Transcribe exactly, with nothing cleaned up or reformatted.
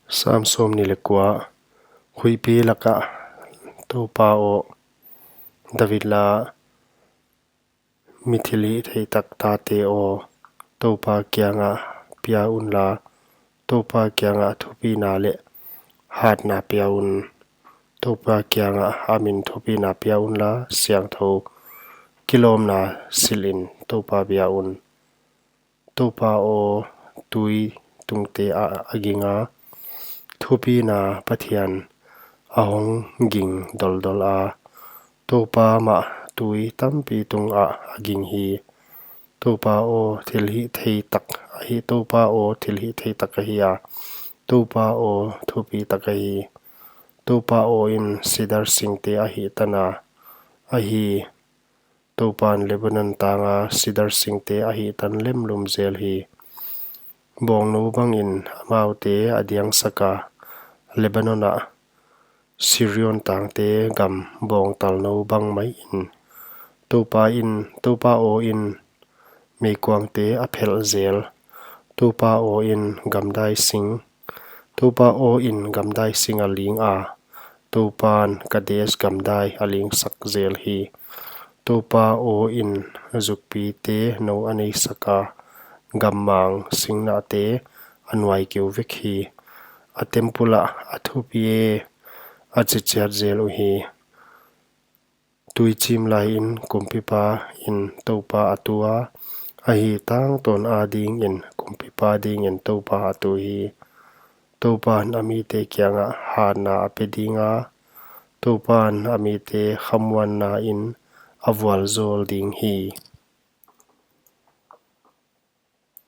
Sam sawmnih leh kua. Huihpi lakah Toupa aw, David la, mi thilhihtheitak tate aw, Toupa kiangah pia unla, Toupa kiangah thupina leh hatna pia un. Toupa kiangah a min thupina pia unla, siangthou kilawmna silhin Toupa bia un. Toupa aw, tui tungte ah a ginga, thupina Pathian a hong ging doldol a, Toupa mah tui tampi tungah a ging hi. Toupa aw, thilhihtheitak ahi, Toupa aw, thilhihtheitak ahi a, Toupa aw, thupitak ahi. Toupa aw in sidar singte a hihtan a, ahi, Toupan Lebanon tanga sidar singte a hihtan lemlum zel hi. Bawngnou bangin amaute a diangsaka, Lebanon ah Sirion tangte gam bawngtalnou bang maiin. Toupa in, Toupa aw in, meikuangte a phelh zel. Toupa aw in gamdai sing, Toupa aw in gamdai sing a ling a, Toupan Kades gamdai a lingsak zel hi. Toupa aw in zukpite nou a neisaka, gammang singnahte a nuai keu vek hi. A temple ah a thupi e, a chi chiat zel uhi. Tuichim laiin kumpipa in Toupa a tu a, ahi, tangtawn adingin kumpipa dingin Toupa a tu hi. Toupan a mite kiangah hatna a pe dinga, Toupan a mite khamuanna in a vualzawl ding hi.